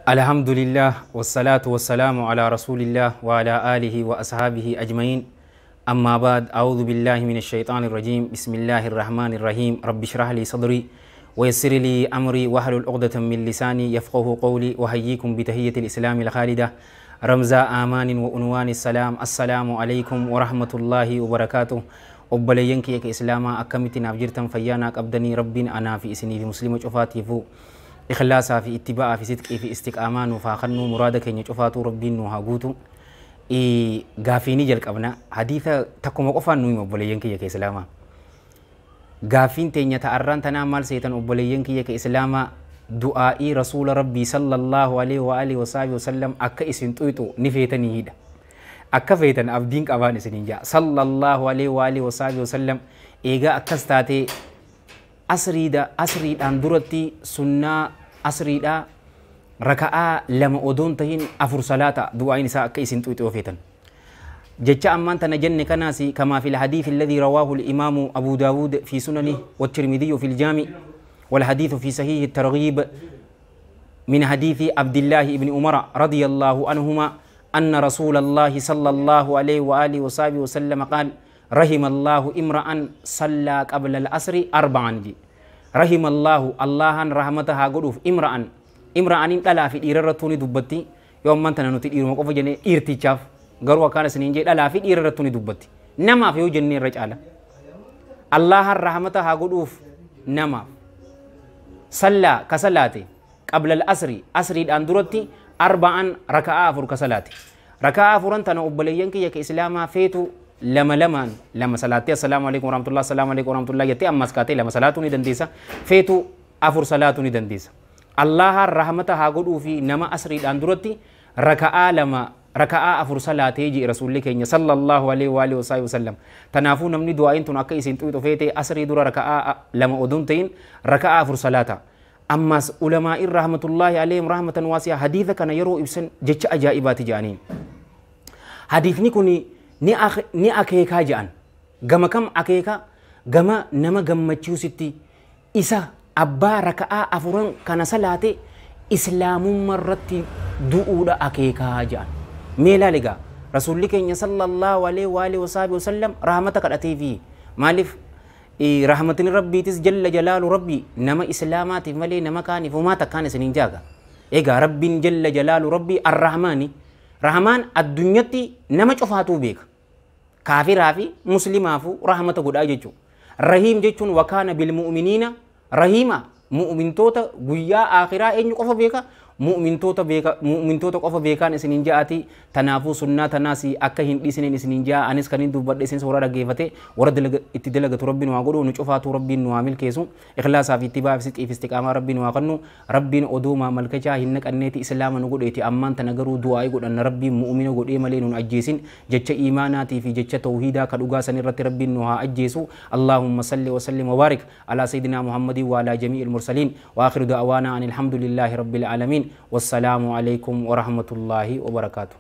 الحمد لله والصلاة والسلام على رسول الله وعلى آله وأصحابه أجمعين. أما بعد، أعوذ بالله من الشيطان الرجيم. بسم الله الرحمن الرحيم. رب اشرح لي صدري ويسر لي أمري واحلل عقدة من لساني يفقه قولي. وأحييكم بتحية الإسلام الخالدة، رمز آمان وعنوان السلام. السلام عليكم ورحمة الله وبركاته. Obboleeyyan kiyya ka islaamaa, akkamitti naaf jirtan? Fayyaa naa qabdanii? Rabbiin anaa fi isinii fi muslima cufaatiifuu ikhlaasaa fi ittiba'aa fi sidqii fi istiqaamaa nuuf haa kennuu. Muraada keenya cufaatuu Rabbiin nu haa guutu. Gaafiini jalqabna. Hadiisa takkuma qofaan nu hima. Obboleeyyan kiyya ka islaamaa, gaafiin teenya ta'arraan tanaa maal seetan? Obboleeyyan kiyya ka islaamaa, du'aa'ii rasuula Rabbii sallallahu alaihi wa alihi wasallam akka isin xuyxu ni feetanii hidha. Akka feetan abdiin qabaan isiniin jaa. Sallallahu alaihi wa alihi wasallam. Eegaa akkas taatee, asriidha asriidhaan duratti sunnaa asriidhaa raka'aa lama odoon tahin afur salaata, du'aa'iin isaa akka isin xuyxu yoo feetan. Jecha ammaan tana jenne kanaas كما في الحديث الذي رواه الإمام أبو داود في سننه والترمذي في الجامع، والحديث في صحيح الترغيب، من حديث عبد الله بن عمر رضي الله عنهما أن رسول الله صلى الله عليه وآله وصحبه وسلم قال: رحم الله امرأ صلى قبل العصر أربعا. جي رحم الله، الله رحمتها قدوف، امرأ، امرأ dhalaa fi dhiirarrattuu ni dubbatti. Yoo ammaan tana nuti dhiiruma qofa jennee dhiirtichaaf, garuu akkaan isiniin jee dhalaa fi dhiirarrattuu ni dubbatti. Namaaf yoo jennee irra caala. Allahan rahmata haa godhuuf namaaf. صلى ka salaate، قبل العصر asriidhaan duratti، أربعا raka'aa afur ka salaate. Raka'aa afuran tana, obboleeyyan kiyya ka islaamaa, feetu lama lamaan lama salaattee "السلام عليكم ورحمة الله، السلام عليكم ورحمة الله" jettee ammas kaatee lama salaatuu ni dandeessa. Feetu afur salaatuu ni dandeessa. Allahan rahmata haa godhuu fi nama asriidhaan duratti raka'aa lama, raka'aa afur salaatee jee rasuulli keenya صلى الله عليه وآله وسلم. Tanaafuu namni du'aa'iin tun akka isin xuyxu feete, asrii dura raka'aa lama oduun ta'in raka'aa afur salaata. Ammas ulamaa'in رحمة الله عليهم رحمة واسعة hadiisa kana yeroo ibsan jecha ajaa'ibaati jedhaniin. Hadiisni kun ni akeekaa jedhan. Gama kam akeekaa? Gama nama gammachiisutti, isa abbaa raka'aa afuran kana salaate islaamummaa irratti du'uudha akeekaa jedhan. Mee ilaali egaa, rasuulli keenya صلى الله عليه وآله وسلم rahmata kadhateefi. Maaliif? Rahmatni Rabbiitis جل جلاله Rabbii nama islaamaatiif malee nama kaaniif homaa takkaan isiniin jaaga. Egaa Rabbiin جل جلاله Rabbii arrahmaani. Rahmaan addunyatti nama cufaatuu beeka. Kaafiraa fi muslimaafuu rahmata godhaa jechuudha. رحيم jechuun وكان بالمؤمنين رحيما. Mu'mintoota guyyaa akhiraa eenyu qofa beeka? Mu'mintoota beeka, mu'mintoota qofa beekaan isiniin ja'ati. Tanaafuu sunnaa tanaas akka hin dhiisneen isiniin ja'a. Anis kan hin dubbadhe, isin warra dhaggeeffate warra itti dalagatu Rabbiin waa godhu. Nu cufaatu Rabbiin nu haa milkeessu. Ikhlaasaa fi ittibaa fi sixiif istiqaamaa Rabbiin waa kennu. Rabbiin oduumaa malkachaa hin naqanneeti islaama nu godheeti. Ammaan tana garuu du'aa'ii godhanna: Rabbiin mu'mina godhee malee nun ajjeesin. Jecha iimaanaatii fi jecha tawhiidaa ka dhugaa san irratti Rabbiin nu haa ajjeesu. اللهم صل وسلم وبارك على سيدنا محمد وعلى جميع المرسلين. وآخر دعوانا أن الحمد لله رب العالمين. والسلام عليكم ورحمة الله وبركاته.